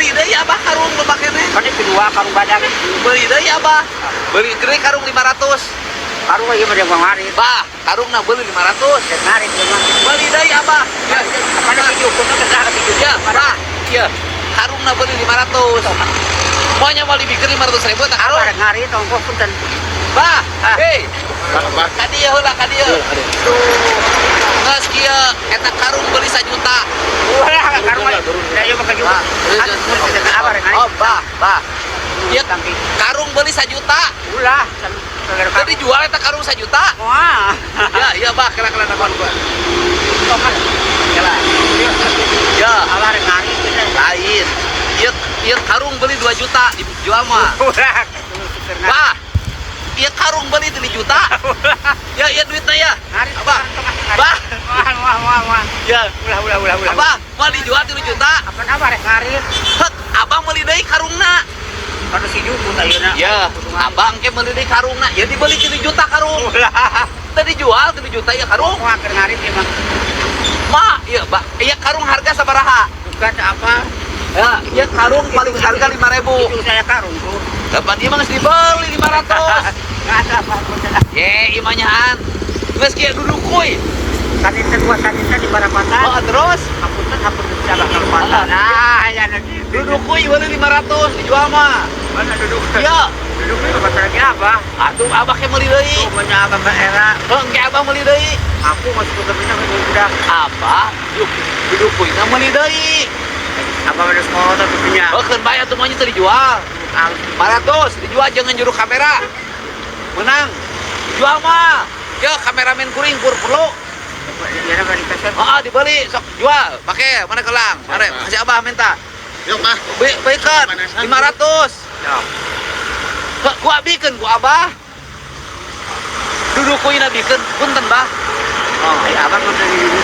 Beli deui, Abah, karung loba keneh. Kan itu dua karung badak. Beli deui, Abah. Beli deui karung 500. Karung ieu mah dia ngarit. Bah, karungna beli 500. Ngarit ieu mah. Beli deui, Abah. Ya, Mana video kudu geus video. ya, bah. Ya, karungna beli 500. Maunya mau dibikeun 500 ribu tak karung. Abah ngarit ongkoh, punten. Bah, Ah. hei, Abah. ka dieu heula, ka dieu. Tuh. Geus kieu, eta karung beli 1 juta. Ulah karung mah. Da ieu mah kejual. Bah, Abah rek ngarit. oh, bah, bah. Ieu karung beli 1 juta. Ulah. Tadi jual eta karung 1 juta. Wah. Ya, iya, bah, kira-kira nakon gua. Kira. Ya, Abah rek ngarit. Lain. Ieu ieu karung beli 2 juta dijual mah. Ulah. Bah. Ieu karung beli 3 juta. Ya, iya duitnya ya. Ngarit. Abah. Bah. Wah, wah, wah, wah. Ya. Ulah, ulah, ulah, ulah. Abah, mau dijual 3 juta. Apa abah rek ngarit? Hek, abah meuli deui karungna. Kanu si juput ayeuna. Ya, abang ke meuli deui karungna. Ya dibeli 3 juta karung. Ulah. Tadi jual 3 juta ya karung. Wah, keur ngarit ieu mah. Ma, iya, Bah. Iya karung harga sabaraha? Bukan apa. Ya, iya karung paling harga 5.000. Itu saya karung tuh. Dapat ieu mah geus dibeli 500. Enggak ada apa-apa. Ye, imanyaan. Geus kieu duduk kuy. Tadi teh gua tadi teh di parapatan. Oh, terus Hapunten, hapunten, abah kalepatan. Ah, ya nanti. Duduk kuy beli 500 dijual mah. Mana duduk? Iya. Duduk itu kata lagi abah. Atuh abah ke meuli deui. Tuh banyak abah era. Heuh, engke abah meuli deui. Aku masuk ke minang udah. Abah duduk kuy na meuli deui. Abah udah sekolah tuh punya. Oh, keun bae atuh maunya teu dijual. 500 dijual, jangan juru kamera. Menang. Jual mah. Ya kameramen kuring pur perlu. Ya beli peset. Oh, dibeli sok jual. Pakai mana kelang? Mare, kasih abah minta. Yuk, Bah. Beli belikan 500. Ya. Heh, gua bikeun ku abah. Duduk kuina bikeun, punten, Bah. Oh, ya abah mau beli.